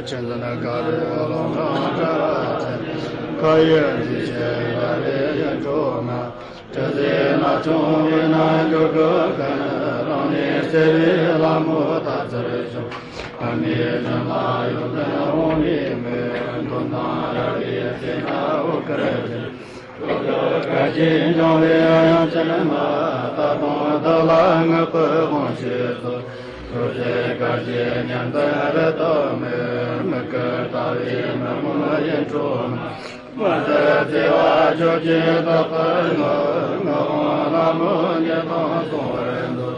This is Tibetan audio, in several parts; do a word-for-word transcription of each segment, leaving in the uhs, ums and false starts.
ཆེན་ཟིན་ཀ་རུ་ལོང་ཀྲང་ཀྲ་ར་ཅན། ཁ་ཡོད་འདི་ཆེ་ལ་རེ་ཡོད་འགྲོ་མ། དྲི་ཟའི་ན་ཆུང་བའི་ན་འགྱུར་གི་ཀ་ནི། རང་ནི་སེ་བའི་ལ་མོ་ད་ཚུར་བྱུང་། ཨ་མའི་དྲིན་ལ་ཡོང་དོན་འོང་མི་མོས། འདོན་དང་ར་བའི་ཚེ་ན་འོ་ཀ་ར་ཅན། སྐད་ཅིག་འབྱུང་བའི་དབྱངས་ཅན་མ། ད་དུང་བདག་ལ་བསྔགས་པའི་དབང་ཕྱུག་སོགས། སོ་སོའི་བཀའ་བཞིན་ཉན་པར་དག་མོས། མི་བསྐྱོད་ལྟ་བའི་མི་མངོན་ཡིད་འཕྲོག་མ། མི་ཟད་བརྩེ་བ་ཁྱོད་ཀྱིས་དག་པར་བསྔགས། ངག་དབང་ལྷ་མོ་ཉིད་དང་མཚུངས་པར་མཛོད།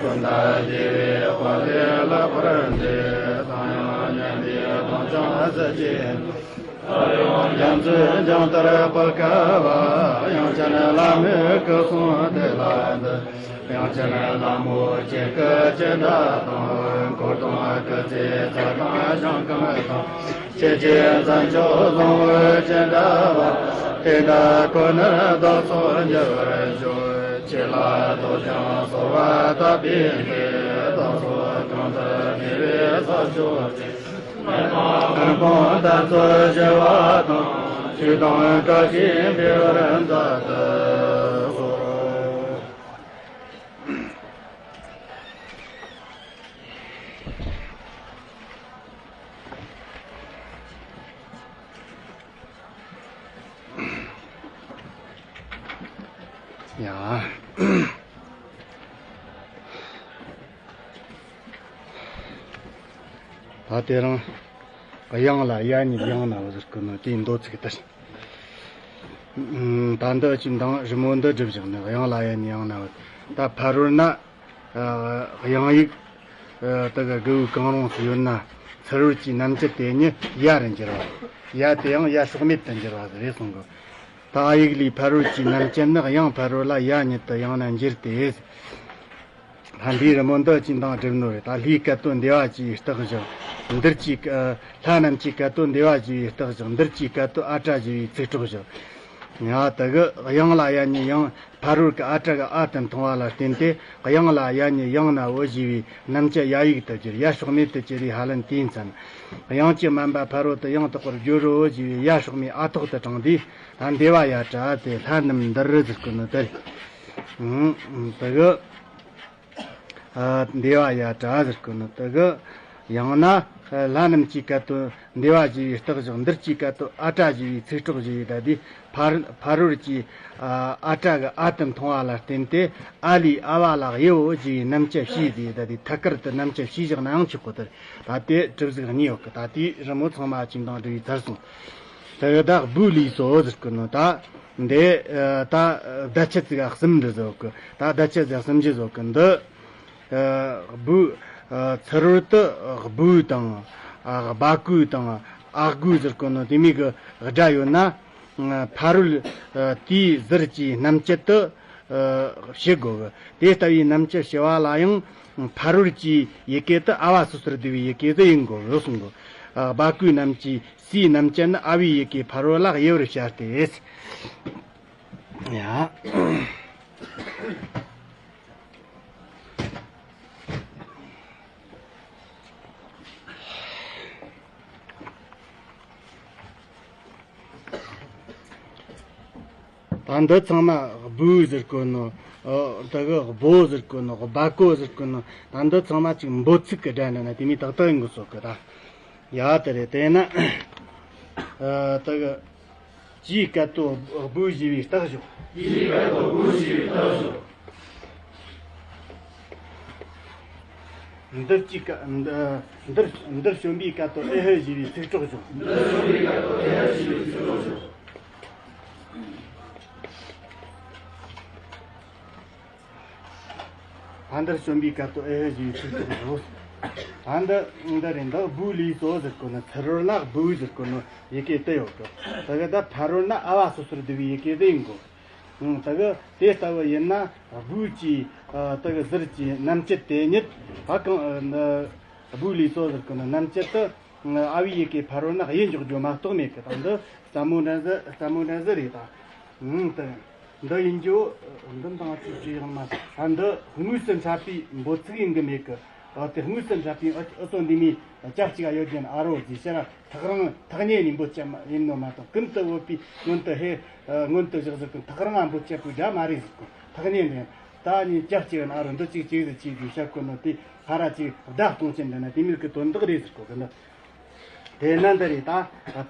དོན་དག་བདེ་བའི་དཔལ་ལས་ལེགས་པར་མཛེས། གདངས་དབྱངས་སྙན་པའི་གདངས་ཀྱང་གཟི་བརྗིད། ཡང་རྒྱ་མཚོའི་རྒྱང་ལྟར་དཔག་དཀའ་བ། དབྱངས་ཅན་ལྷ་མོའི་སྐུ་གསུང་ཐུགས་ལ་འདུད། དབྱངས་ཅན་ལྷ་མོ་ཁྱེད་སྐུ་ཅི་འདྲ་དང་། འཁོར་དང་སྐུ་ཚེའི་ཚད་དང་ཞིང་ཁམས་དང་། ཁྱེད་ཀྱི་མཚན་མཆོག་བཟང་པོ་ཅི་འདྲ་བ། དེ་འདྲ་ཁོ་ནར་བདག་སོགས་འགྱུར་བར་ཤོག་ཁྱེད་ལ་བསྟོད་ཅིང་གསོལ་བ་བཏབ་པའི་ཚེ། བདག་སོགས་གང་དུ་གནས་པའི་ས་ཕྱོགས་ཀུན། མི་ཕམ་ཀུན་སྤངས་དར་ཚུལ་ཞི་བ་དང་། ཆོས་དང་བཀྲ་ཤིས་འཕེལ་བར་མཛད་དུ་གསོལ། ཡ། ད་དེ་རིང་དབྱངས་ལ་ཡ་ཉིད་ཡང་ན་བ་ཟེར་གི་ནོ་དེའི་མདོ་ཚིག་ལྟར། ད་འདི་ཅི་འདང་རི་མོ་འདི་བསྒྲུབས་བཞག་ནི་དབྱངས་ལ་ཡ་ཉིད་ཡང་ན་བ། ད་ཕ་རོལ་ན་དབྱངས་ཡིག་དེ་གི་དགུ་བོ་གང་རུང་སུ་ཡོད་ན་ཚུར་རོལ་གྱི་རྣམ་བཅད་དེ་ཉིད་ཡ་རུ་འགྱུར་བ། ཡ་དེ་ཡང་ཡ་སྲོག་མེད་དུ་འགྱུར་བ་ཟེར་རེད་གསུང་གི། ད་ཨ་ཡིག་ལས་ཕ་རོལ་གྱི་རྣམ་བཅད་ནི་དབྱངས་ཕ་རོལ་ལ་ཡ་ཉིད་དུ་ཡང་ན་འགྱུར་ཏེ། ལྷ་འདིའི་རི་མོ་འདི་ཅི་འདང་བསྒྲུབས་ནོ་རེད། ད་ལྷའི་སྐད་དོད་འདས་པ་བཞི་ཡི་རྟགས་བཞག་འདིར་གྱི་ལྷ་རྣམས་ཀྱི་སྐད་དོད་འདས་པ་བཞི་ཡི་རྟགས་བཞག་འདིར་གྱི་སྐད་དོད་ཨ་ཏྲ་བཞི་ཡི་ཚིག་གྲོགས་བཞག་ཡ་དེ་གི་དབྱངས་ལ་ཡ་ཉིད་ཡང་ཕ་རོལ་གྱི་ཨ་ཏྲ་གི་ཨ་དུ་མཐོང་བ་ལ་བརྟེན་ཏེ། དབྱངས་ལ་ཡ་ཉིད་ཡང་ན་བོ་ཞེས་པའི་རྣམ་བཅད་ཡ་ཡིག་ཏུ་གྱུར། ཡ་སྲོག་མེད་དུ་གྱུར་པའི་ཧ་ལན་དེའི་མཚན། དབྱངས་ཀྱི་དམན་པ་ཕ་རོལ་ཏུ་ཡང་དག་པར་བརྗོད་རོ་ཞེས་པའི་ཡ་སྲོག་མེད་ཨ་ཐོག་ཏུ་དྲངས་ཏེ། ད་འདས་པ་ཡ་ཏྲ་སྟེ་ལྷ་རྣམས་འདིར་ཟེར་གི་ནོ་དེ་རེད། དེ་གི་འདས་པ་ཡ་ཏྲ་ཟེར་གི་ནོ་དེ་གི། ཡང་ན་ལྷ་རྣམས་ཀྱི་སྐད་དོད་འདས་པ་བཞི་ཡི་རྟགས་བཞག་འདིར་གྱི་སྐད་དོད་ཨ་ཏྲ་བཞི་ཡི་ཚིག་གྲོགས་བཞི་ཡི་ད་དེ་ཕ་ཕ་རོལ་གྱི་ཨ་ཏྲ་གི་ཨ་དུ་མཐོང་བ་ལ་བརྟེན་ཏེ། ཨ་ལས་ཨ་བ་ལ་དབྱི་བོ་བཞི་ཡི་རྣམ་བཅད་བྱས་ཏེ། ད་དེ་ཐད་ཀར་དུ་རྣམ་བཅད་བྱས་བཞག་ནའང་ཆོག་གི། དེ་ད་དེ་གྲུབ་གཟུགས་གཉིས་ཡོད་གི། ད་དེའི་རི་མོ་ཚང་མ་ཅིག་འདང་བསྒྲིགས་ཚར་སོང་། དེ་གི་ད་སྦུག་ལས་སོ་ཟེར་གི་ནོ་ད། འདི་ད་བརྡ་ཆད་ཅིག་གསུམ་འདི་བཟོ་གི། ད་བརྡ་ཆད་ཅིག་གསུམ་ཅིག་བཟོ་གི་འདི། སྦུག་ཚུར་རོལ་དུ་སྦུག་དང་སྦ་ཀུ་དང་ཨ་སྒུ་ཟེར་གོ་ནོ་དེ་མིག་གི་སྒྲ་ཡོད་ན། ཕ་རོལ་དེའི་ཟུར་གྱི་རྣམ་བཅད་དུ་བྱེད་དགོས་གི། དེ་ལྟ་བུའི་རྣམ་བཅད་བྱེད་པ་ལ་ཡང་ཕ་རོལ་གྱི་ཡི་གེ་དེ་ཨ་བ་སོ་སོར་བསྡུ་བའི་ཡི་གེ་དེ་ཡིན་དགོས་གི་གསུང་གི། སྦ་ཀུ་རྣམས་ཀྱི་སའི་རྣམ་བཅད་ནི་ཨ་བའི་ཡི་གེ་ཕ་རོལ་ལ་དབྱི་བར་བྱ་སྟེ། ཡ། ད་འདི་ཚང་མ་སྦུག་ཟེར་གོ་ནོ། ཨོ། ད་གི་སྦོ་ཟེར་གོ་ནོ། སྦ་ཀོ་ཟེར་གོ་ནོ། ད་འདི་ཚང་མ་ཅིག་འབོད་ཚིག་གི་སྒྲ་འདྲ་ན་དེ་མིན་ཏག་ཏག་ཡིན་དགོས་སོ་གི་ད། ཡ་དེ་རེད། དེ་ན་ཨ་ད་གི་ཇིའི་སྐད་དོད་སྦུག་ཞེས་པའི་རྟགས་བཞག་ཇིའི་སྐད་དོད་སྦུག་ཞེས་པའི་རྟགས་བཞག་འདིར་གྱི་ཀ་འདི་འདིར་འདིར་བྱོན་པའི་སྐད་དོད་ཨེ་ཧི་ཞེས་པའི་ཚིག་གྲོགས་བྱུང་། འདིར་བྱོན་པའི་སྐད་དོད་ཨེ་ཧི་ཞེས་པའི་ཚིག་གྲོགས་བྱུང་། ད་འདིར་བྱོན་པའི་སྐད་དོད་ཨེ་ཧི་ཞེས་པའི་ཚིག་གྲོགས་བྱུང་། ད་འདི་འདི་རེད། འདི་སྦུག་ལས་སོ་ཟེར་གོ་ནོ། ཚུར་རོལ་ན་སྦུག་ཟེར་གོ་ནོ་ཡི་གེ་དེ་ཡོད་གི། ད་གི་ད་ཕ་རོལ་ན་ཨ་བ་སོ་སོར་བསྡུ་བའི་ཡི་གེ་དེ་ཡིན་དགོས། ཨང་། དེ་གི་དེ་ལྟ་བུ་ཡིན་ན་སྦུག་གི་ཨ་དེ་གི་ཟུར་གྱི་རྣམ་བཅད་དེ་ཉིད་ད་གང་ཨ་སྦུག་ལས་སོ་ཟེར་གི་ནི་རྣམ་བཅད་དེ་ཨ་བའི་ཡི་གེ་ཕ་རོལ་ན་དབྱི་འཇོག་རྒྱུ་མ་གཏོགས་མེད་གི། ད་འདི་སླ་མོ་འདྲ་ཟིག་སླ་མོ་འདྲ་ཟིག་རེད་ད། ཨང་། དེ་འདི་ཡིན་རྒྱུ་འདི་འདང་ཅིག་ཅིག་ཡང་མ་ད་འདི་དངོས་སུ་འཆད་པའི་འབོད་ཚིག་ཡིན་གི་མེད་གི། ཨ་དེ་དངོས་སུ་འདྲ་པའི་ཨུ་ཨུ་ཚོ་འདི་མི་ཅག་ཅིག་ཡོད་ཀྱང་ཨ་རོ་ཟེར་ཤ་ར་ཐག་རིང་ཐག་ཉེ་ནས་འབོད་ཅེས་ཡིན་ནོ་མ་གཏོགས་ཀུན་ཏུ་བོད་པའི་སྔོན་དུ་ཧེ་སྔོན་དུ་བཞག་ཟེར་ཀུན་ཐག་རིང་ང་འབོད་ཅེས་པོའི་སྒྲ་མ་རེད་ཟེར་ཀུན་ཐག་ཉེ་ནས་ད་ནི་ཅག་ཅིག་ཡོད་ན་ཨ་རོ་འདི་ཅིག་ཅིག་ཟེར་ཅིག་ཟེར་ཤ་ཀུན་ནོ་དེ་ཕ་ར་ཅིག་བརྡ་གཏོང་ཅན་འདི་ན་དེ་མིར་གི་དོན་དག་རེད་ཟེར་ཀོ་གི་ནི། དེས་ན་འདི་རེད་ད།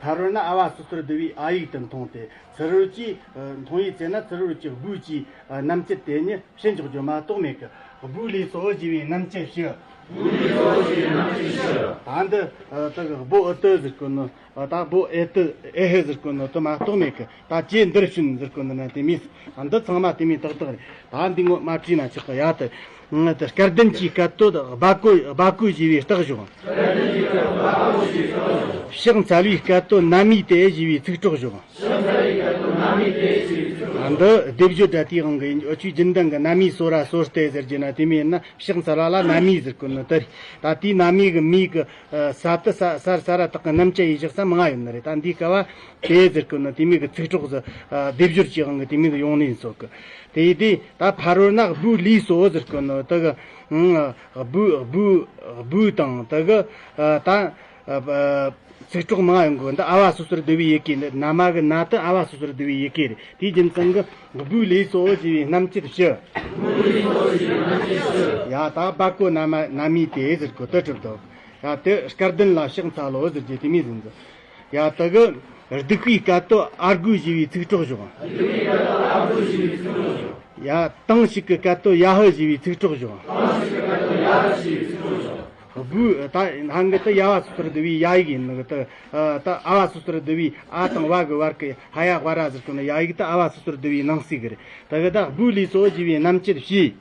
ཕ་རོལ་ན་ཨ་བ་སོ་སོར་བསྡུ་བའི་ཨ་ཡིག་ཏུ་མཐོང་སྟེ་ཚུ་རོལ་གྱིས་མཐོང་བའི་ཚེ་ན་ཚུ་རོལ་གྱི་སྦུ་གྱི་རྣམ་བཅད་དེ་ཉིད་ཕྱི་འཇོག་རྒྱུ་མ་གཏོགས་མེད་ཀི། སྦུ་ལས་སོ་ཞེས་པའི་རྣམ་བཅད་ཕྱི། སྦུ་ལས་སོ་ཞེས་པའི་རྣམ་བཅད་ཕྱི། ད་འདི་དག་སྦོ་ཨུ་ཏུ་ཟེར་ཀོ་ནི། ད་སྦོ་ཨེ་ཏུ་ཨེ་ཧེ་ཟེར་ཀོ་ནི་དུ་མ་གཏོགས་མེད་ཀི། ད་ཅེས་འདིར་ཕྱིན་ཟེར་ཀོ་ནི་ན་དེ་མིས། འདི་ཚང་མ་དེ་མིས་ཏག་ཏག་རེད། ད་འདི་ངོ་མ་བྲིས་ན་ཆོག་གི་ཡ་ཏི། སྐལ་ལྡན་གྱི་སྐད་དོད་སྦ་གོ་སྦ་གོ་ཞེས་པའི་རྟགས་བཞག་ཕྱག་འཚལ་བའི་སྐད་དོད་ན་མི་དེ་ཞེས་པའི་ཚིག་གྲོགས་བཞག་འདི་སྡེབ་སྦྱོར་སྒྲ་དེའི་དབང་གིས་ཡིན། འུ་ཆོས་རྒྱུན་ལྡན་གྱི་ན་མི་སོ་ར་སོ་སྟེ་ཟེར་རྒྱུ་ན་དེ་མིན་ཡིན་ན་ཕྱག་འཚལ་བ་ལ་ན་མི་ཟེར་གོ་ནི་དེ་རེད། ད་དེའི་ན་མི་གི་མི་གི་ས་དུ་ས་སར་ས་ར་དག་གི་རྣམ་བཅད་ཡིན་ཞག་ས་མང་ཡོད་ནི་རེད། ད་འདིའི་སྐབས་བ་དེ་ཟེར་གོ་ནི་དེ་མིན་གི་ཚིག་གྲོགས་སུ་སྡེབ་སྦྱོར་གྱི་དབང་གིས་དེ་མིན་གི་ཡོང་ནི་ཡིན་སོགས་གི། དེ་ཡིན་དུས་ད་ཕ་རོལ་ན་སྦུ་ལས་སོ་ཟེར་གོ་ནོ་དེ་གི་སྦུ་སྦུ་སྦུ་དང་དེ་གི་ད་ཚིག་གྲོགས་མང་ཡོང་གི། འདི་ཨ་བ་སོ་སོར་བསྡུ་བའི་ཡི་གེ་འདི་ན་མ་གི་ན་དུ་ཨ་བ་སོ་སོར་བསྡུ་བའི་ཡི་གེ་རེད། དེའི་རྒྱུ་མཚན་གི་སྦུ་ལས་སོ་ཞེས་པའི་རྣམ་བཅད་ཕྱི། ཡ་ད་སྦ་གོ་ན་མ་ན་མི་དེ་ཟེར་གོ་དེ་གྲུབ་འདུག་ཡ་དེ་སྐལ་ལྡན་ལ་ཕྱག་འཚལ་ལོ་ཟེར་རྒྱུ་དེ་མི་ཟིན་ཟིན། ཡ་དེ་གི་སྡིག་པའི་སྐད་དོད་ཨ་དགུ་ཞེས་པའི་ཚིག་གྲོགས་བཞག་ཡ་དང་ཞིག་གི་སྐད་དོད་ཡ་ཧུ་ཞེས་པའི་ཚིག་གྲོགས་བཞག་སྦུ་ད་ཧང་གི་ད་ཡ་བ་སོ་སོར་བསྡུ་བའི་ཡ་ཡིག་ཡིན་ནི་གི་ད་ད་ཨ་བ་སོ་སོར་བསྡུ་བའི་ཨ་དང་བ་གི་བར་གི་ཧ་ཡ་ཝ་ར་ཟེར་གོ་ནི་ཡ་ཡིག་ད་ཨ་བ་སོ་སོར་བསྡུ་བའི་ནང་གསེས་གི་རེད། ད་གི་ད་སྦུ་ལས་སོ་ཞེས་པའི་རྣམ་བཅད་ཕྱི།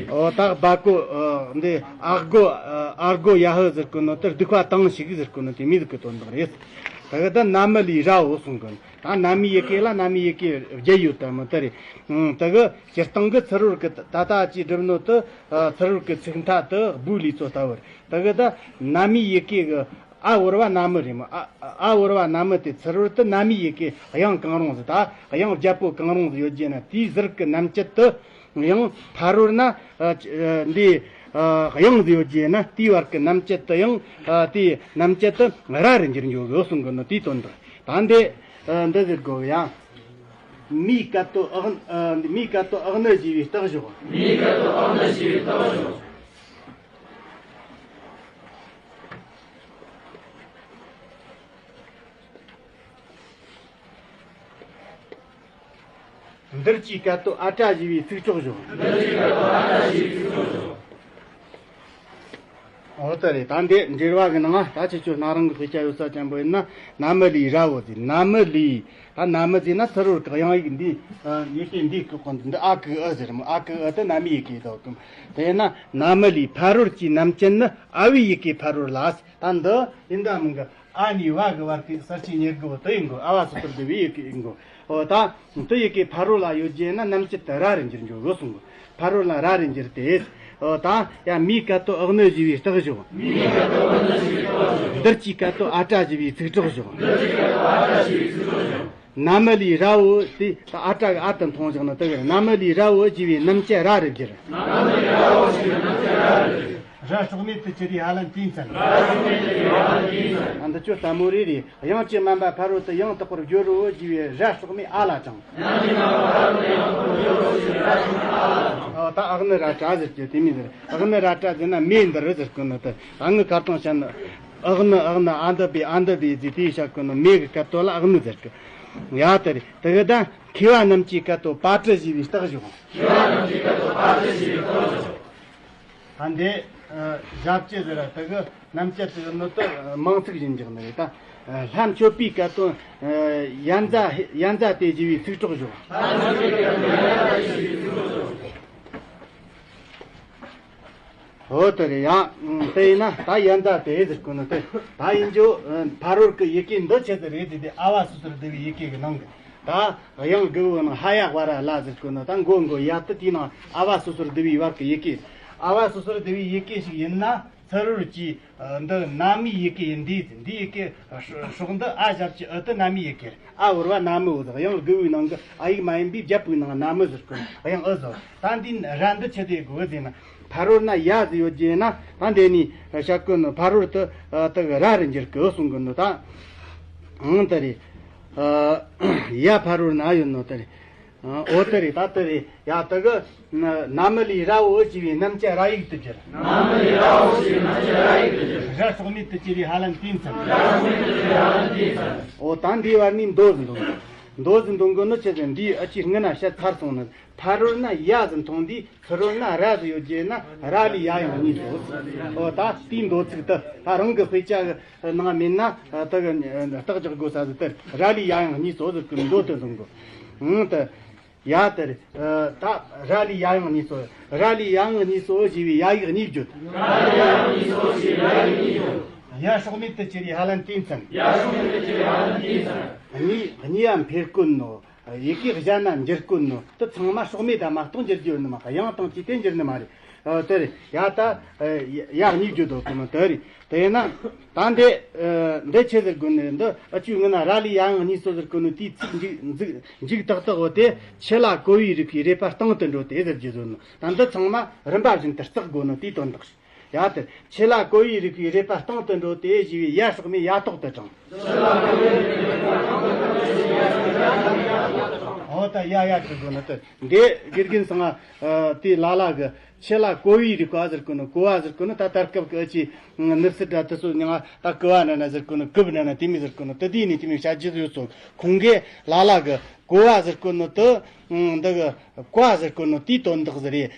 འོ་ད་སྦ་གོ་འདི་ཨ་གོ་ཨ་གོ་ཡ་ཧུ་ཟེར་གོ་ནོ་དེ་སྡིག་པ་དང་ཞིག་ཟེར་གོ་ནོ་དེ་མི་ཟིག་གི་དོན་དག་རེད། ད་གི་ད་ན་མི་ལས་ར་འོ་གསུང་གི། ད་ན་མི་ཡི་གེ་ལ་ན་མི་ཡི་གེ་བརྒྱད་ཡོད་དམ་དེ་རེད། ད་གི་སྤྱིར་བཏང་གི་ཚུ་རོལ་གི་ད་ལྟ་ཅི་སྒྲུབ་ནོ་དེ་ཚུ་རོལ་གི་ཚིག་མཐའ་དེ་སྦུ་ལས་སོ་ལྟ་བུར། ད་གི་ད་ན་མི་ཡི་གེ་གི་ཨ་བོར་བ་ན་མི་རེད་མོ། ཨ་ཨ་བོར་བ་ན་མི་དེ་ཚུ་རོལ་དུ་ན་མི་ཡི་གེ་དབྱངས་གང་རུང་ཟིག་ད་དབྱངས་བརྒྱད་པོ་གང་རུང་ཟིག་ཡོད་རྒྱུ་ན་དེའི་ཟུར་གི་རྣམ་བཅད་དེ་ཡང་ཕ་རོལ་ན་འདི་དབྱངས་ཟིག་ཡོད་རྒྱུ་ན་དེའི་བར་གི་རྣམ་བཅད་དེ་ཡང་དེའི་རྣམ་བཅད་དེ་ར་རུ་འགྱུར་འགྱོ་གི་གསུང་གི་ནི་དེའི་དོན་དག་ད་འདི་འདི་ཟེར་དགོས་ཡ། མིའི་སྐད་དོད་ཨག་མིའི་སྐད་དོད་ཨག་ནི་ཞེས་པའི་རྟགས་བཞག་མིའི་སྐད་དོད་ཨག་ནི་ཞེས་པའི་རྟགས་བཞག་འདིར་གྱི་སྐད་དོད་ཨ་ཏྲ་ཞེས་པའི་ཚིག་གྲོགས་བཞག་འདིར་གྱི་སྐད་དོད་ཨ་ཏྲ་ཞེས་པའི་ཚིག་གྲོགས་བཞག་འོ་ད་རེད། ད་འདི་འགྲེལ་བ་གི་ནང་ད་ཁྱེད་ཆོ་སྣ་རང་གི་དཔེ་ཆ་ཡོད་ས་ཅན་པོ་ཡིན་ན་ན་མི་ལས་ར་འོ་ཟེར། ན་མི་ལས་ད་ན་མི་ཟེར་ན་ཚུ་རོལ་གི་དབྱངས་ཡིག་འདི་ཡི་གེ་འདི་གི་གོང་དུ་འདི་ཨ་གི་ཨི་ཟེར་མོ། ཨ་གི་ཨི་དེ་ན་མི་ཡི་གེ་དོ་གི། དེས་ན་ན་མི་ལས་ཕ་རོལ་གྱི་རྣམ་བཅད་ནི་ཨ་བའི་ཡི་གེ་ཕ་རོལ་ལ། ད་འདི་ཡིན་ད་མིན་གི། ཨ་ནི་བ་གི་བར་གི་གསལ་བྱེད་ཉེར་དགུ་བོ་དེ་ཡིན་གོ། ཨ་བ་སོ་སོར་བསྡུ་བའི་ཡི་གེ་ཡིན་གོ། འོ་ད་དེ་ཡི་གེ་ཕ་རོལ་ལ་ཡོད་རྒྱུ་ན་རྣམ་བཅད་དེ་ར་རུ་འགྱུར་འགྱོ་གོ་གསུང་གོ། ཕ་རོལ་ལ་ར་རུ་འགྱུར་ཏེ། འོ་ད་ཡ་མིའི་སྐད་དོད་ཨག་ནི་ཞེས་པའི་རྟགས་བཞག་འདིར་གྱི་སྐད་དོད་ཨ་ཏྲ་ཞེས་པའི་ཚིག་གྲོགས་བཞག་ན་མི་ལས་ར་འོ་དེ་ད་ཨ་ཏྲ་གི་ཨ་དེ་མཐོང་བཞག་ན་དེ་གི་ན་མི་ལས་ར་འོ་ཞེས་པའི་རྣམ་བཅད་ར་རུ་འགྱུར། ར་སྲོག་མེད་དུ་གྱུར་པའི་ཧ་ལམ་དེའི་མཚན། ཨ་འདི་ཅོ་ལྟ་མོ་རེ་རེ། དབྱངས་ཀྱི་དམན་པ་ཕ་རོལ་ཏུ་ཡང་དག་པར་བརྗོད་རོ་ཞེས་པའི་ར་སྲོག་མེད་ཨ་ལ་དྲངས། ཨ་ད་ཨག་ནི་ར་ཏྲ་ཟེར་གྱི་དེ་མིན་ཟེར། ཨག་ནི་ར་ཏྲ་ཟེར་ན་མེ་འདི་རུ་ཟེར་གི་ནི་དེ། ཨ་ནི་ཁ་སྟོང་བཤད་ན་ཨག་ནི་ཨག་ནི་ཨ་འདི་པའི་ཨ་འདི་པའི་ཟེར་དེའི་བཤད་གི་ནི་མེ་གི་སྐད་དོད་ལ་ཨག་ནི་ཟེར་གི། ཡ་དེ་རེད། དེ་གི་ད་མཁས་པ་རྣམས་ཀྱི་སྐད་དོད་པ་ཏྲི་ཞེས་པའི་རྟགས་བཞག་མཁས་པ་རྣམས་ཀྱི་སྐད་དོད་པ་ཏྲི་ཞེས་པའི་རྟགས་བཞག་ད་འདི་ཞབས་ཀྱི་ཟེར་བ་དེ་གི་རྣམ་བཅད་དེ་ནོ་དེ་མིང་ཚིག་བཞིན་འཇོག་ནི་རེད་ད། ལྷ་མཆོད་པའི་སྐད་དོད་ཡ་མཛའ་ཡ་མཛའ་སྟེ་ཞེས་པའི་ཚིག་གྲོགས་བཞག་འོ་དེ་རེད་ཡ། དེ་ཡིན་ན་ད་ཡ་མཛའ་སྟེ་ཟེར་གོ་ནི་དེ་ད་ཡིན་རྒྱུ་ཕ་རོལ་གི་ཡི་གེ་འདི་ཆེད་དུ་རེད་དེ། དེ་ཨ་བ་སོ་སོར་བསྡུ་བའི་ཡི་གེ་གི་ནང་གི་ད་དབྱངས་དགུ་བོ་ནང་ཧ་ཡ་ཝ་ར་ལ་ཟེར་གོ་ནི་ད་མགོ་མགོ་ཡ་དེ་དེའི་ནང་ཨ་བ་སོ་སོར་བསྡུ་བའི་བར་གི་ཡི་གེ། ཨ་བ་སོ་སོར་བསྡུ་བའི་ཡི་གེ་ཞིག་ཡིན་ན་ཚུ་རོལ་གྱི་འདི་ན་མི་ཡི་གེ་ཡིན། འདི་འདི་ཡི་གེ་སྲོག་འདི་ཨ་ཞབས་ཀྱི་ཨི་དེ་ན་མི་ཡི་གེ་རེད། ཨ་བོར་བ་ན་མི་འོ་ཟེར། དབྱངས་དགུ་བོའི་ནང་གི་ཨ་ཡིག་མ་ཡིན་པའི་བརྒྱད་པོའི་ནང་ན་མི་ཟེར་གོ་ནི་དབྱངས་ཨི་ཟེར། ད་འདི་ར་འདི་ཆེད་དུ་དགོས་ཟེར་ན། ཕ་རོལ་ན་ཡ་ཟིག་ཡོད་རྒྱུ་ན་ད་འདི་ནས་བཤད་གོ་ནོ་ཕ་རོལ་དུ་ཨ་དེ་གི་ར་རུ་འགྱུར་གི་གསུང་གི་ནོ་ད། ཨང་དེ་རེད། ཨ་ཡ་ཕ་རོལ་ན་ཡོད་ནོ་དེ་རེད། ཨ་འོ་དེ་རེད། ད་དེ་རེད། ཡ་དེ་གི་ན་མི་ལས་ར་འོ་ཞེས་པའི་རྣམ་བཅད་ར་ཡིག་ཏུ་གྱུར། ན་མི་ལས་ར་འོ་ཞེས་པའི་རྣམ་བཅད་ར་ཡིག་ཏུ་གྱུར། ར་སྲོག་མེད་དུ་གྱུར་པའི་ཧ་ལམ་དེའི་མཚན། ར་སྲོག་མེད་དུ་གྱུར་པའི་ཧ་ལམ་དེའི་མཚན། འོ་ད་འདིའི་བར་ནས་མདོ་ཟིག་འདོན་དགོས། མདོ་ཟིག་འདོན་དགོས་ནི་ཆི་ཟེར། འདིའི་ཨ་ཅེ་སྔོན་ན་བཤད་ཚར་སོང་ནི། ཕ་རོལ་ན་ཡ་ཟིག་མཐོང་དུས་ཚུ་རོལ་ན་ར་ཟིག་ཡོད་རྒྱུ་ན་ར་ལས་ཡ་ཡང་གཉིས་སོ། འོ་ད་དེའི་མདོ་ཚིག་དེ་ད་རང་གི་དཔེ་ཆ་གི་ནང་མེད་ན་ད་གི་རྟགས་རྒྱག་དགོས་ས་ཟིག་དེ་ར་ལས་ཡ་ཡང་གཉིས་སོ་ཟེར་གི་མདོ་དེ་འདོན་དགོས། ཨང་དེ། ཡ་དེ་རེད། ད་ར་ལས་ཡ་ཡང་གཉིས་སོ། ར་ལས་ཡ་ཡང་གཉིས་སོ་ཞེས་པའི་ཡ་ཡིག་གཉིས་བརྗོད། ར་ལས་ཡ་ཡང་གཉིས་སོ་ཞེས་པའི་ཡ་ཡིག་གཉིས་བརྗོད། ཡ་སྲོག་མེད་དུ་གྱུར་པའི་ཧ་ལམ་དེའི་མཚན། ཡ་སྲོག་མེད་དུ་གྱུར་པའི་ཧ་ལམ་དེའི་མཚན། གཉིས་གཉིས་ཡ་འཕེལ་དཀོན་ནོ། ཡི་གེ་གཞན་ན་འགྱུར་དཀོན་ནོ། དེ་ཚང་མ་སྲོག་མེད་དུ་མ་གཏོགས་འགྱུར་རྒྱུ་ཡོད་ནི་མ། དབྱངས་དང་བཅས་ཏེ་འགྱུར་ནི་མ་རེད། ཨ་དེ་རེད། ཡ་ད་ཡ་གཉིས་བརྗོད་དོ་གི་མ་དེ་རེད། དེ་ཡིན་ན་ད་འདི་འདི་ཆི་ཟེར་དགོས་ནི་རེད། འདི་ཨ་ཅུའི་སྔོན་ན་ར་ལས་ཡ་ཡང་གཉིས་སོ་ཟེར་གོ་ནོ་དེའི་ཚིག་མཇུག་མཇུག་མཇུག་ཏག་ཏག་འོ་དེ་ཆུ་ལ་གོ་བའི་རིགས་པའི་རེད་པ་སྟེང་དུ་འགྲོ་སྟེ་ཟེར་རྒྱུ་བཟོ་ནོ། ད་འདི་ཚང་མ་རིམ་པ་བཞིན་དུ་བརྩེགས་དགོས་ནོ་དེའི་དོན་དག་རེད། ཡ་དེ་ཆུ་ལ་གོ་བའི་རིགས་པའི་རེད་པ་སྟེང་དུ་འགྲོ་སྟེ་ཞེས་པའི་ཡ་སྲོག་མེད་ཡ་ཐོག་ཏུ་དྲངས། འོ་ད་ཡ་ཡ་གི་དགོས་ནི་དེ་འདི་དགེ་རྒན་ཚང་ང་དེ་ལ་ལ་གི་ཆུ་ལ་གོ་བའི་རིགས་པ་ཟེར་གོ་ནི། གོ་བ་ཟེར་གོ་ནི་ད་ད་སྐབས་ཀྱི་ཨ་ཅེ་ནུབ་སྲིད་དྲ་དེ་ཚོ་མྱིང་ང་ད་གོ་བ་ན་ན་ཟེར་གོ་ནི། གུབ་ན་ན་དེ་མི་ཟེར་གོ་ནི། དེ་དེ་ནི་དེ་མི་བྱ་རྒྱུ་ཡོད་ཚོ། ཁོང་གི་ལ་ལ་གི་གོ་བ་ཟེར་གོ་ནི་དེ་འདི་གི་ཀ་ཟེར་གོ་ནི་དེའི་དོན་དག་ཟེར་རེད།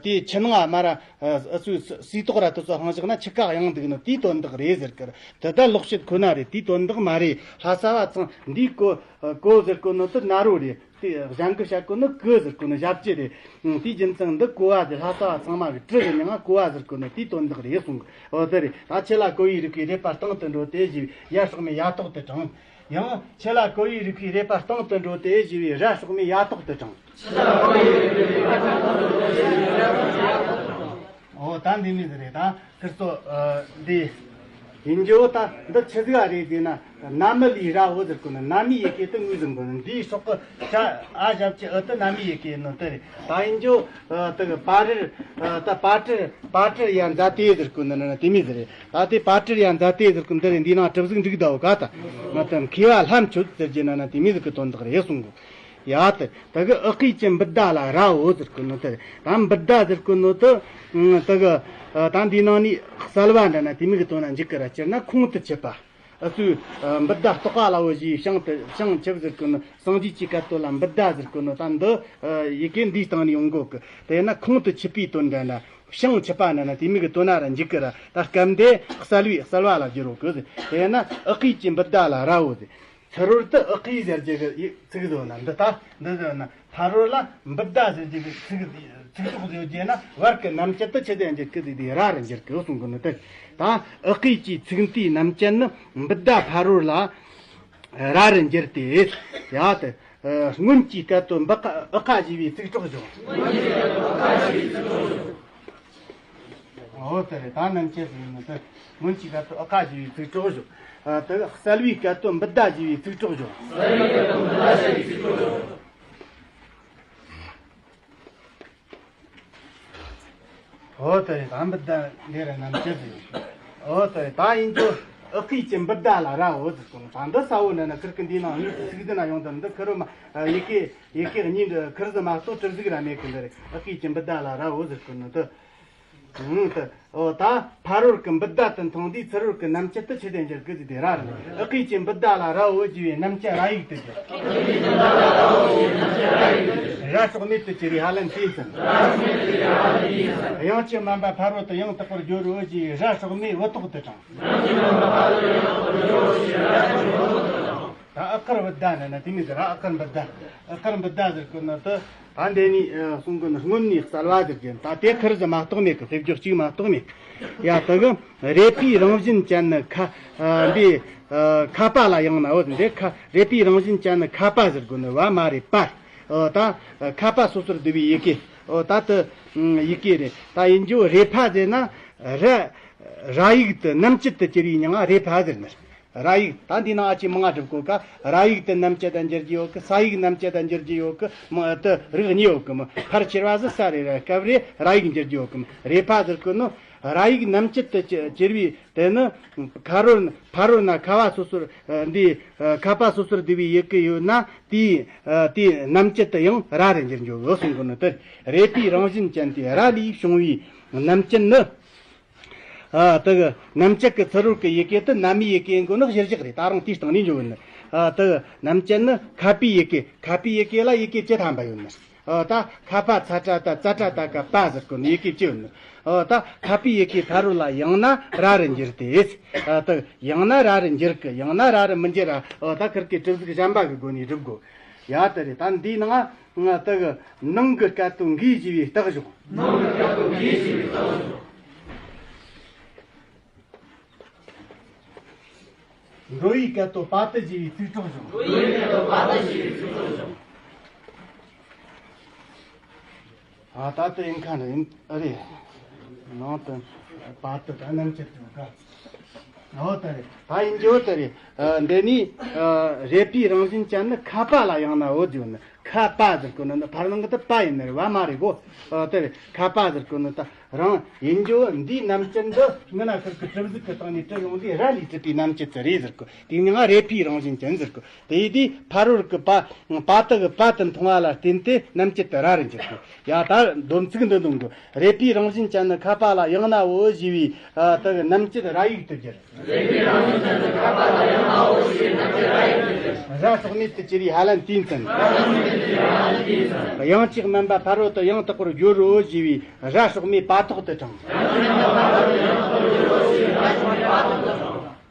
དེ་ཆུ་ནང་ཨ་མ་ར་ཨ་སུ་སུ་སུའི་ཏོག་ར་དེ་ཚོ་ཧང་བཞག་ན་ཆུ་ཀ་གཡེང་འདུག་ནི་དེའི་དོན་དག་རེད་ཟེར་གི་ར། དེ་ད་ལོག་བཤད་ཁོ་ན་རེད། དེའི་དོན་དག་མ་རེད། ལྷ་ས་བ་ཚང་འདིའི་གོ་གོ་ཟེར་གོ་ནི་དེ་ན་རོ་རེད། དེ་གཞན་གི་བཤད་གོ་ནི་གི་ཟེར་གོ་ནི་ཞབས་ཀྱུ་རེད། དེའི་རྒྱུ་མཚན་འདི་གོ་བ་དེ་ལྷ་ས་བ་ཚང་མ་གི་དྲི་གི་མྱིང་ང་གོ་བ་ཟེར་གོ་ནི་དེའི་དོན་དག་རེད་གསུང་གི། འོ་དེ་རེད། ད་ཆུ་ལ་གོ་བའི་རིགས་པའི་རེད་པ་སྟེང་དུ་འགྲོ་སྟེ་ཞེས་པའི་ཡ་སྲོག་མེད་ཡ་ཐོག་ཏུ་དྲངས། ཡང་ཆུ་ལ་གོ་བའི་རིགས་པའི་རེད་པ་སྟེང་དུ་འགྲོ་སྟེ་ཞེས་པའི་ར་སྲོག་མེད་ཡ་ཐོག་ཏུ་དྲངས། འོ་ད་འདི་མི་ཟེར་རེད། ད་ཁིར་ཚོ་འདི་ཡིན་རྒྱུ་ད་འདི་ཆི་ཟིག་རེད་ཟེར་ན། ན་མི་ལས་ར་འོ་ཟེར་གོ་ནི། ན་མི་ཡི་གེ་དེ་ངོས་ཟིན་དགོས་ནི། འདིའི་སྲོག་གི་ཆ་ཨ་ཞབས་ཀྱུ་ཨུ་དེ་ན་མི་ཡི་གེ་ནོ་དེ་རེད། ད་ཡིན་རྒྱུ་དེ་གི་པ་རེར་ད་པ་ཏྲར་པ་ཏྲར་ཡ་མཛའ་དེ་ཟེར་གོ་ནི་ན་ན་དེ་མི་ཟེར་རེད། ད་དེ་པ་ཏྲར་ཡ་མཛའ་དེ་ཟེར་གོ་འདི་རེད། འདི་ནང་གྲུབ་གཟུགས་འགྲིག་ད་འོ་ག་ད་ང་ད་མཁས་པ་ལྷ་མཆོད་ཟེར་རྒྱུ་ན་ན་དེ་མི་ཟིག་གི་དོན་དག་རེད་གསུང་གོ། ཡ་དེ་ད་གི་ཨུ་ཀི་ཅི་འབུད་ད་ལ་ར་འོ་ཟེར་གོ་ནོ་དེ་རེད། ད་འབུད་ད་ཟེར་གོ་ནོ་དེ་ད་གི་ད་འདི་ནང་ནས་གསལ་བ་འདྲ་ན་དེ་མི་གི་དོན་ན་འཇུག་གི་ར། སྤྱིར་ན་ཁོང་དུ་ཆུད་པ། ཨ་སུ་འབུད་ད་རྟོགས་པ་ལ་འོ་ཞེས་བྱང་དུ་བྱང་ཆུབ་ཟེར་གོ་ནོ། སངས་རྒྱས་ཀྱི་སྐད་དོད་ལ་འབུད་ད་ཟེར་གོ་ནོ། ད་འདི་ཡི་གེ་འདིའི་སྟེང་ནས་ཡོང་གོ་གི། དེས་ན་ཁོང་དུ་ཆུད་པའི་དོན་འདྲ་ན་བྱང་ཆུབ་པ་འདྲ་ན་དེ་མི་གི་དོན་ན་ར་འཇུག་གི་ར། ད་སྐབས་འདི་གསལ་བའི་གསལ་བ་ལ་བསྒྱུར་རོ་གི། དེས་ན་ཨུ་ཀི་ཅི་འབུད་ད་ལ་ར་འོ་ཟེར། ཚུ་རོལ་དུ་ཨུ་ཀི་ཟེར་རྒྱུ་གི་ཚིག་བཟོ་ན་འདི་ད་འདི་བཟོ་ན། ཕ་རོལ་ལ་འབུད་ད་ཟེར་རྒྱུ་གི་ཚིག་ཚིག་གྲོགས་ཡོད་རྒྱུ་ན་བར་གི་རྣམ་བཅད་དུ་ཆི་ཟེར་འགྱུར་གི་ཟིག་དེ་ར་རུ་འགྱུར་གི་གསུང་གི་ནི་དེ། ད་ཨུ་ཀི་ཅི་ཚིག་མཐའི་རྣམ་བཅད་ནི་འབུད་ད་ཕ་རོལ་ལ་ར་རུ་འགྱུར་ཏེ། ཡ་དེ་སྔོན་གྱི་སྐད་དོད་འབུ་ཀ་ཨུ་ཀ་ཞེས་པའི་ཚིག་གྲོགས་བྱུང་། འོ་དེ་རེད། ད་རྣམ་བཅད་ཟེར་ནི་དེ་སྔོན་གྱི་སྐད་དོད་ཨུ་ཀ་ཞེས་པའི་ཚིག་གྲོགས་བྱུང་། ཨ་དེ་གསལ་བའི་སྐད་དོད་འབུད་ད་ཞེས་པའི་ཚིག་གྲོགས་བྱུང་། འོ་དེ་རེད། ད་འབུད་ད་འདི་ར་རྣམ་བཅད་ཟེར། འོ་དེ་རེད། ད་ཡིན་རྒྱུ་ཨུ་ཀི་ཅི་འབུད་ད་ལ་ར་འོ་ཟེར་གོ་ནོ། ད་འདི་ས་འོ་ན་ན་ཁིར་གི་འདི་ནང་དངོས་སུ་ཚིག་འདི་ན་ཡོང་དུ་འདི་ཁིར་མ་ཡི་གེ་ཡི་གེ་གཉིས་འདི་ཁིར་ཟིག་མ་གཏོགས་གྲུབ་གཟུགས་ར་མེད་གི། འདི་རེད། ཨུ་ཀི་ཅི་འབུད་ད་ལ་ར་འོ་ཟེར་གོ་ནོ་དེ། ཨང་དེ། འོ་ད་ཕ་རོལ་གི་འབུད་ད་དེ་མཐོང་དུས་ཚུ་རོལ་གི་རྣམ་བཅད་དེ་ཆི་ཟེར་འགྱུར་གི་ཟེར་དེ་ར་རེད། ཨུ་ཀི་ཅི་འབུད་ད་ལ་ར་འོ་ཞེས་པའི་རྣམ་བཅད་ར་ཡིག་ཏུ་གྱུར། ར་སྲོག་མེད་དུ་གྱུར་པའི་ཧ་ལམ་དེའི་མཚན། དབྱངས་ཀྱིས་དམན་པ་ཕ་རོལ་ཏུ་ཡང་དག་པར་སྦྱོར་རོ་ཞེས་པའི་ར་སྲོག་མེད་འུ་ཐོག་ཏུ་དྲངས། ད་ཨུ་ཀར་འབུད་ད་ན་ན་དེ་མི་ཟེར་ར། ཨུ་ཀར་འབུད་ད། ཨུ་ཀར་འབུད་ད་ཟེར་གོ་ནོ་དེ། ད་འདི་ནི་ཨ་གསུང་གི་ནི་སྔོན་ནས་གསལ་བ་ཟེར་གྱི། ད་དེ་ཁིར་ཟིག་མ་གཏོགས་མེད་གི། དཔེ་བརྗོད་གཅིག་མ་གཏོགས་མེད། ཡ་དེ་གི་རེ་ཕའི་རང་བཞིན་ཅན་ནི་ཁ་ཨ་འདི་ཨ་ཁ་པ་ལ་ཡང་ན་འོ་འདི་ཁ་རེ་ཕའི་རང་བཞིན་ཅན་ནི་ཁ་པ་ཟེར་གོ་ནི་བ་མ་རེད་པ། ཨོ་ད་ཁ་པ་སོ་སོར་བསྡུ་བའི་ཡི་གེ། ཨོ་ད་དེ་ཡི་གེ་རེད། ད་ཡིན་རྒྱུ་རེ་ཕ་ཟེར་ན་ར་ར་ཡིག་དེ་རྣམ་བཅད་དུ་གྱུར་བའི་མྱིང་ང་རེ་ཕ་ཟེར་ནི། ར་ཡིག་ད་འདི་ནང་ཨ་ཅེ་མང་ང་སྒྲུབ་གོ་ཀ། ར་ཡིག་དེ་རྣམ་བཅད་དང་འགྱུར་གྱི་ཡོད་གི། ས་ཡིག་རྣམ་བཅད་དང་འགྱུར་གྱི་ཡོད་གི། མ་དེ་རིགས་གཉིས་ཡོད་གི། མ་ཕལ་ཆེ་བ་ཟིག་ས་རེད། ར་སྐབས་རེ་ར་ཡིག་འགྱུར་གྱི་ཡོད་གི། མ་རེ་ཕ་ཟེར་གོ་ནོ་ར་ཡིག་རྣམ་བཅད་དུ་གྱུར་བའི་དེ་ནི་ཁ་རོ་ཕ་རོལ་ན་ཁ་བ་སོ་སོར་འདི་ཁ་པ་སོ་སོར་བསྡུ་བའི་ཡི་གེ་ཡོད་ན། དེའི་དེའི་རྣམ་བཅད་དུ་ཡང་ར་རུ་འགྱུར་འགྱོ་གི་གསུང་གོ་ནོ་དེ། རེ་ཕའི་རང་བཞིན་ཅན་དེ་ར་ལས་བྱུང་བའི་རྣམ་བཅད་ནི། ཨ་དེ་གི་རྣམ་བཅད་ཀྱི་ཚུ་རོལ་གྱི་ཡི་གེ་དེ་ནཱ་མའི་ཡི་གེ་ཡིན་གོ་ནོ་གཞིར་བཞག་རེད། ད་རུང་དེའི་སྟེང་ནས་འཇོག་ཡོད་ནི། ཨ་དེ་གི་རྣམ་བཅད་ནི་ཁ་པའི་ཡི་གེ། ཁ་པའི་ཡི་གེ་ལ་ཡི་གེ་བཅུ་ཐམ་པ་ཡོད་ནི། ཨ་ད་ཁ་པ་ཚ་ཏྲ་ཏ་ཙ་ཏྲ་ཏ་ཀ་པ་ཟེར་གོ་ནི་ཡི་གེ་བཅུ་ཡོད་ནི། ཨ་ད་ཁ་པའི་ཡི་གེ་ཕ་རོལ་ལ་ཡང་ན་ར་རུ་འགྱུར་ཏེ། ཨ་དེ་ཡང་ན་ར་རུ་འགྱུར་གི། ཡང་ན་ར་རུ་མི་འགྱུར་ར། ཨ་ད་ཁིར་གི་གྲུབ་གཟུགས་གཞན་པ་གི་སྒོ་ནས་སྒྲུབ་དགོ། ཡ་དེ་རེད། ད་འདིའི་ནང་ང་དེ་གི་ནང་གི་སྐད་དོད་འགོས་བྱས་པའི་རྟགས་བཞག། ནང་གི་སྐད་དོད་འགོས་བྱས་པའི་རྟགས་བཞག། འགྲོ་བའི་སྐད་དོད་པ་ཏི་བྱས་པའི་ཚིག་གྲོགས་བཞག། འགྲོ་བའི་སྐད་དོད་པ་ཏི་བྱས་པའི་ཚིག་གྲོགས་བཞག། ཨ་ད་ལྟ་ཡིན་ཁ་ནི་ཡིན་ཨ་རེད། ནང་དུ་པ་ཏི་ད་རྣམ་བཅད་དུ་ག་ཨོ་ད་རེད། ད་ཡིན་གྱི་ཨོ་ད་རེད། ཨ་འདི་ནི་ཨ་རེ་ཕའི་རང་བཞིན་ཅན་ནི་ཁ་པ་ལ་ཡང་ན་འོ་བརྗོད་ནི། ཁ་པ་ཟེར་གོ་ནི་ནི་ཕར་ནང་གི་དེ་པ་ཡིན་ནི་རེད་བ། མ་རེད་གོ། ཨོ་ད་རེད། ཁ་པ་ཟེར་གོ་ནི་ད་རང་ཡིན་གྱི་ཨོ། འདིའི་རྣམ་བཅད་འདི་སྔོན་ན་ཁིར་གི་གྲུབ་གཟུགས་ཀྱི་སྟེང་ནས་བྲིས་ཡོང་དུས་ར་ལས་གྲུབ་པའི་རྣམ་བཅད་དེ་རེད་ཟེར་གོ། དེ་ནི་ང་རེ་ཕའི་རང་བཞིན་ཅན་ཟེར་གོ། དེ་ཡིན་དུས་ཕ་རོལ་གྱི་པ་པ་ཏི་གི་པ་དེ་མཐོང་བ་ལ་བརྟེན་ཏེ་རྣམ་བཅད་དེ་ར་རུ་འགྱུར་གོ། ཡ་ད་སྡོམ་ཚིག་འདི་འདོན་དགོས། རེ་ཕའི་རང་བཞིན་ཅན་ནི་ཁ་པ་ལ་ཡང་ན་འོ་ཞེས་པའི་ཨ་དེ་གི་རྣམ་བཅད་ར་ཡིག་ཏུ་འགྱུར། རེ་ཕའི་རང་བཞིན་ཅན་ནི་ཁ་པ་ལ་ཡང་ན་འོ་ཞེས་པའི་རྣམ་བཅད་ར་ཡིག་ཏུ་འགྱུར། ར་སྲོག་མེད་དུ་གྱུར་པའི་ཧ་ལན་དེའི་མཚན། དབྱངས་ཅིག་དམན་པ་ཕ་རོལ་ཏུ་ཡང་དག་པར་སྦྱོར་རོ་ཞེས་པའི་ར་སྲོག་མེད་པ་ཏོག་ཏུ་དྲངས།